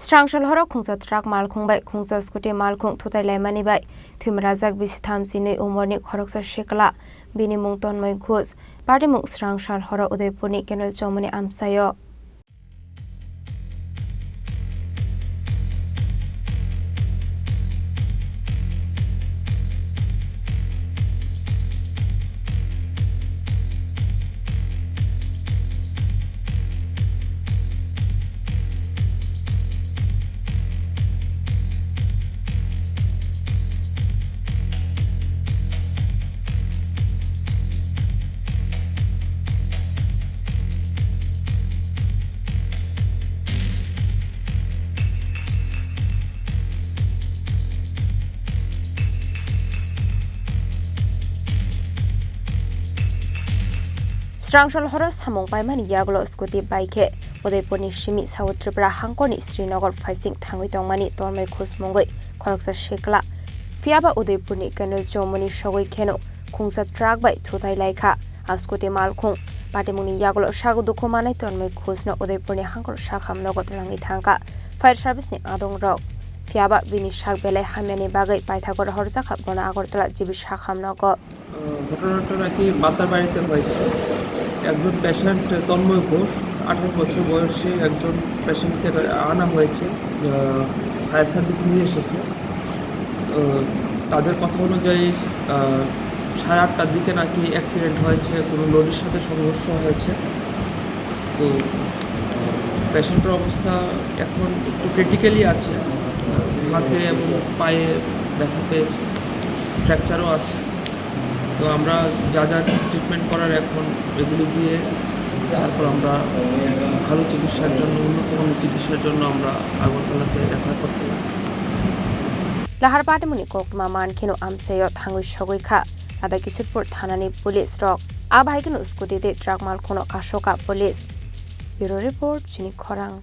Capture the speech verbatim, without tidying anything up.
Srangsalhoro khungsa truck malkhung bai khungsa scooty malkhung thutai laimani bai thwimrajak bisi thamchi nwi umorni khoroksa sikla, bini mung Tonmoi Ghosh, patimung Srangsalhoro Udaipurni Kendal Chowmuni amchaio. Srangsalhoro samung paimani yagulo scooty bai khe Udaipurni simi South Tripura hangkorni Srinagar phaising thangwi tongmani Tonmoi Ghosh mungwi khoroksa sikla. Phiyaba Udaipurni Kendal Chowmuni sogwi kheno khungsa truck bai thutai laikha. A scooty malkhung patimungni yagulo sago dukhu manai Tonmoi Ghoshno Udaipurni hangkor sakham nogo twlangwi thangkha fire service ni adongrok. Phiyaba bini sak belai hamyani bagwi paithago rohorjakha bono Agartala G B sakham nogo. আহ, ঘটনাটা নাকি বাতার বাড়িতে হয়েছে। একজন পেশেন্ট তন্ময় ঘোষ, আঠারো বছর বয়সী একজন পেশেন্টকে আনা হয়েছে, আহ, ফায়ার সার্ভিস নিয়ে এসেছে। আহ, তাদের কথা অনুযায়ী, আহ, সাড়ে আটটার দিকে নাকি অ্যাক্সিডেন্ট হয়েছে, কোনো লরির সাথে সংঘর্ষ হয়েছে। তো পেশেন্টের অবস্থা এখন একটু ক্রিটিক্যালি আছে, হাতে এবং পায়ে ব্যথা পেয়েছে, ফ্র্যাকচারও আছে। তো আমরা যা যা ট্রিটমেন্ট করার এখন এগুলো দিয়ে তারপর আমরা ভালো চিকিৎসার জন্য, উন্নত মানের চিকিৎসার জন্য আমরা আগরতলাতে রেফার করতে পারি। Lahar patimungni koktwma mankheno amchaio thangwi sogwi kha Adakishorpur thanani police rok. A bai kheno scooty tei truck malkhungno kasokha police. Bureau report, Chini Khorang.